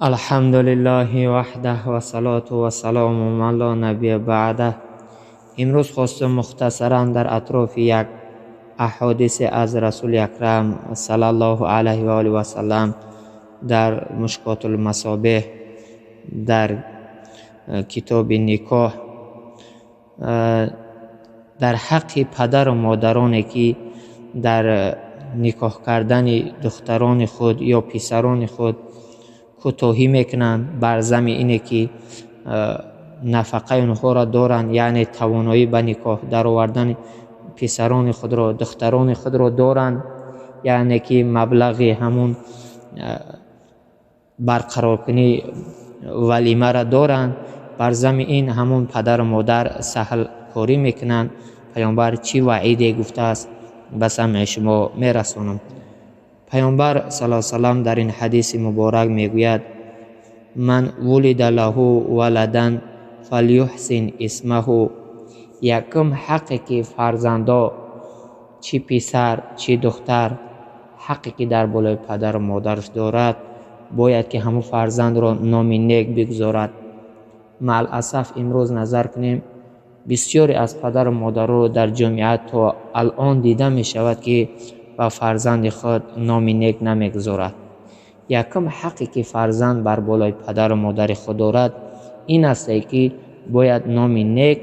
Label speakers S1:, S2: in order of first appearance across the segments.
S1: Алҳамдулиллаҳи ваҳдаҳ вассалоту вассалому ман ло набия баъдаҳ. Имрӯз хостем мухтасаран дар атрофи як аҳодисе аз Расули Акрам саллаллоҳу алайҳи ва олиҳи васаллам дар Мушкотул Масобеҳ, дар китоби никоҳ, дар ҳаққи падару модароне, ки дар никоҳ кардани духтарони худ ё писарони худ кӯтоҳӣ мекунанд, бар зами ине ки нафақаи онҳоро доранд, яъне тавоноӣ ба никоҳ даровардани писарони худро, духтарони худро доранд, яъне ки маблағи ҳамун барқароркунии валимаро доранд, бар зами ин ҳамун падару модар саҳлкорӣ мекунанд. Паёмбар чӣ ваъиде гуфтааст, ба самъи шумо мерасонам. Паёмбар саллаллоҳу алайҳи васаллам дар ин ҳадиси муборак мегӯяд: ман вулида лаҳу валадан фалюҳсин исмаҳу. Якум ҳаққе ки фарзандо, чӣ писар чӣ духтар, ҳаққе ки дар болои падару модараш дорад, бояд ки ҳамун фарзандро номи нек бигузорад. Мааласаф, имрӯз назар кунем, бисёре аз падару модарро дар ҷомеа то алъон дида мешавад, ки ба фарзанди худ номи нек намегузорад. Якум ҳаққе ки фарзанд бар болои падару модари худ дорад, ин аст, ки бояд номи нек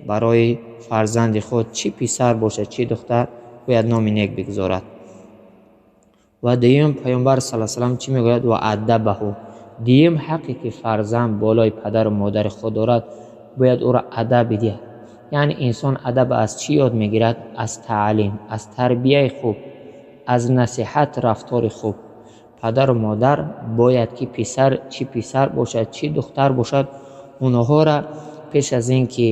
S1: барои фарзанди худ, чӣ писар бошад чӣ духтар, бояд номи нек бигузорад. Ва дуюм, Паёмбар саллаллоҳу алайҳи васаллам чӣ мегӯяд? Ва аддабаҳу. Дуюм ҳаққе ки фарзанд болои падару модари худ дорад, бояд ӯро адаб бидиҳад. Яъне инсон адаб аз чӣ ёд мегирад? Аз таълим, аз тарбияи хуб, аз насиҳат, рафтори хуб. Падару модар бояд ки писар, чӣ писар бошад чӣ духтар бошад, онҳоро пеш аз ин ки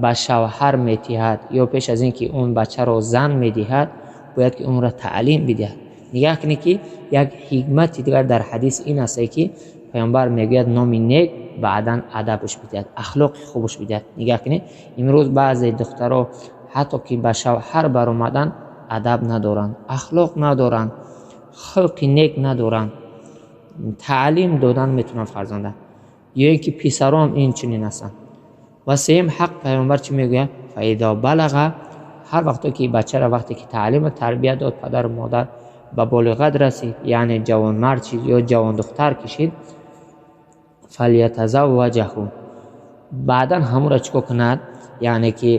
S1: ба шавҳар метиҳад ё пеш аз ин ки он бачаро зан медиҳад, бояд ки онро таълим бидиҳад. Нигаҳ кунед, ки як ҳикмати дигар дар ҳадис ин аст, ки Паёмбар мегӯяд: номи нек, баъдан адабаш бидиҳад, ахлоқи хубаш бидиҳад. Нигаҳ кунед, имрӯз баъзе духтаро ҳатто ки ба шавҳар баромадан, адаб надоранд, ахлоқ надоранд, хулқи нек надоранд. Таълим додан метавонанд фарзанда, ё ин ки писарон ин чунин ҳастанд. Ва сеюм ҳақ, Паёмбар чӣ мегӯяд? Фаизо балаға. Ҳар вақто ки бачаро вақте ки таълиму тарбия дод падару модар, ба болиғат расид, яъне ҷавонмард шид ё ҷавондухтар кишид, фалятазавваҷаҳу. Баъдан ҳамонро чӣ кор кунад? Яъне ки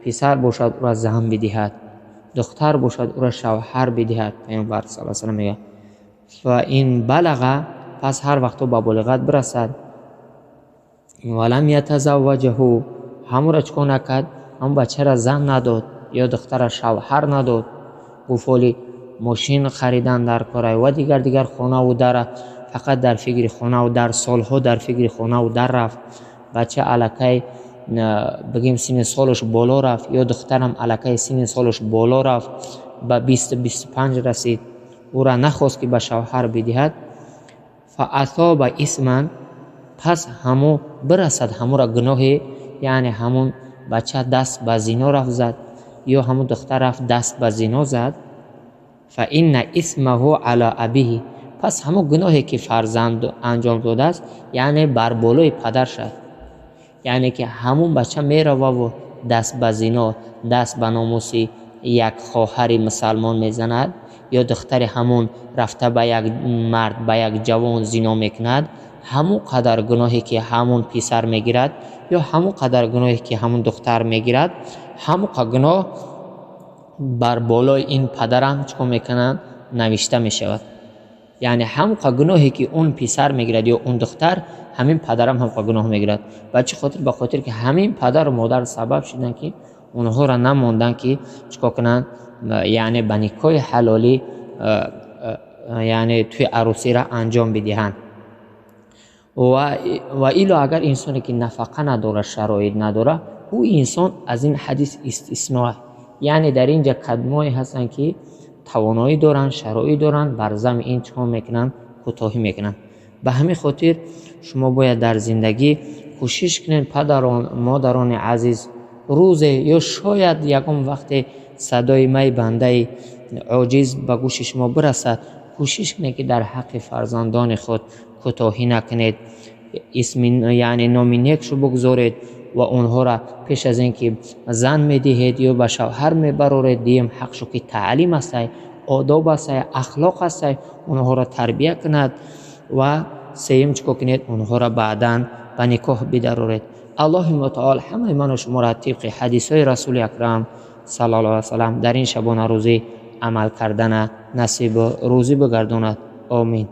S1: писар бошад, ӯро зан бидиҳад, духтар бошад, ӯро шавҳар бидиҳад. Паёмбар саллаллоҳу алайҳи васаллам мегӯяд: фа ин балаға. Пас ҳар вақто ба болиғат бирасад, валам ятазавваҷаҳу, ҳамонро чӣ кор накард, ҳамон бачаро зан надод ё духтара шавҳар надод, гуфт ҳоли мошин харидан дар корай ва дигар дигар, хонаву дара, фақат дар фикри хонаву дар, солҳо дар фикри хонаву дар рафт, бача аллакай, бигем, синни солаш боло рафт ё духтарам аллакай синни солаш боло рафт, ба 20-25 расид, ӯра нахост ки ба шавҳар бидиҳад, фа асоба исман. Пас ҳамо бирасад ҳамура гуноҳе, яъне ҳамун бача даст ба зино рафт зад ё ҳамун духтар рафт даст ба зино зад, фа инна исмаҳу ала абиҳи. Пас ҳамон гуноҳе ки фарзанд анҷом додааст, яъне бар болои падар шад. Яъне ки ҳамун бача мерававу даст ба зино, даст ба номуси як хоҳари мусалмон мезанад ё духтари ҳамун рафта ба як мард, ба як ҷавон зино мекунад, ҳамон қадар гуноҳе ки ҳамун писар мегирад ё ҳамон қадар гуноҳе ки ҳамун духтар мегирад, ҳамон гуноҳ бар болои ин падарам чӣ кор мекунанд, навишта мешавад. Яъне ҳамон гуноҳе ки он писар мегирад ё он духтар, ҳамин падарам ҳамқа гуноҳ мегирад. Ба чӣ хотир? Ба хотир ки ҳамин падару модар сабаб шуданд, ки онҳоро намонданд, ки чӣ кор кунанд, яъне ба никоҳи ҳалолӣ, яъне тӯи арӯсиро анҷом бидиҳанд. Ва ило агар инсоне ки нафақа надорад, шароит надорад, ӯ инсон аз ин ҳадис истисно. Яъне дар ин ҷа кадмое ҳастанд, ки тавоноӣ доранд, шароит доранд, бар зами ин чӣ кор мекунанд? Кӯтоҳӣ мекунанд. Ба ҳамин хотир шумо бояд дар зиндагӣ кӯшиш кунед, падарон, модарони азиз, рӯзе ё шояд ягон вақте садои май бандаи оҷиз ба гӯши шумо бирасад, кӯшиш Кӯшиш кунед, ки дар ҳаққи фарзандони худ кӯтоҳӣ накунед, исми, яъне номи некшу бигзоред ва онҳоро пеш аз ин ки зан медиҳед ё ба шавҳар мебароред, диюм ҳақшу ки таълим астай, одоб астай, ахлоқ астай, онҳоро тарбия кунад. Ва сеюм чӣ кор кунед? Онҳоро баъдан ба никоҳ бидароред. Аллоҳи мутаол ҳамаи ману шуморо тибқи ҳадисҳои Расули Акрам саллаллоҳу алайҳи васаллам дар ин шабонарӯзӣ амал кардана насибу рӯзӣ бигардонад. Омин.